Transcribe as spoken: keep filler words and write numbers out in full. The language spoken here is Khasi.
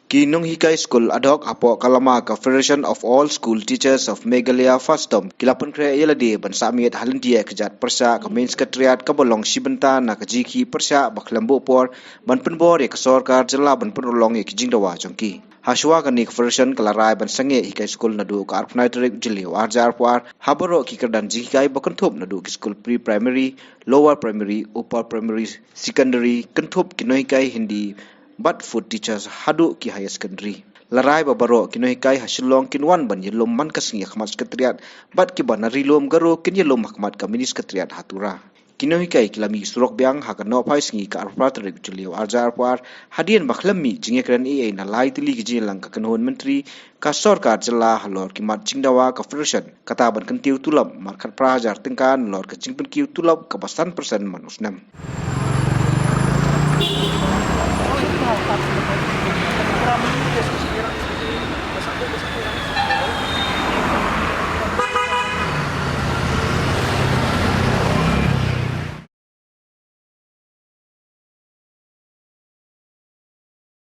Ki nonghikai skul adhoc hapoh ka lama ka Federation of All School Teachers of Meghalaya, FASTOM, ki la pynkhreh ïa lade ban sah miet ha lynti ïa ka jait pyrshah ka main secretariat kaba long shi bynta na ka jingkhih pyrshah ba khlem buh por ban pynbor ïa ka sorkar jylla ban pynurlong ïa ki jingdawa jong ki. Hashwa kane ka federation ka la rai ban sangeh hikai skul naduh ka arphew tarik u Jylliew arhajar arphew ar ha baroh ki kyrdan jinghikai ba kynthup naduh ki skul pre-primary, lower primary, upper primary, secondary, kynthup ki nonghikai Hindi bad food teachers haduh ki higher secondary. La rai ba baroh ki nonghikai ha Shillong kin wan ban ïalum man ka sngi ha khmat secretariat bad kiba na Ri Lum Garo kin ïalum ha khmat ka mini secretariat ha Tura. Ki nonghikai ki la mih surok biang ha ka nohphai sngi ka arphew tarik u Jylliew arhajar arphew ar hadien ba khlem mih jingïakren ei ei na lai tylli ki jingïalang ka kynhun myntri ka sorkar jylla halor ki mat jingdawa ka federation kata ban kyntiew tulop markhatphra hajar tyngka nalor ka jingpynkiew tulop kaba san percent man u snem.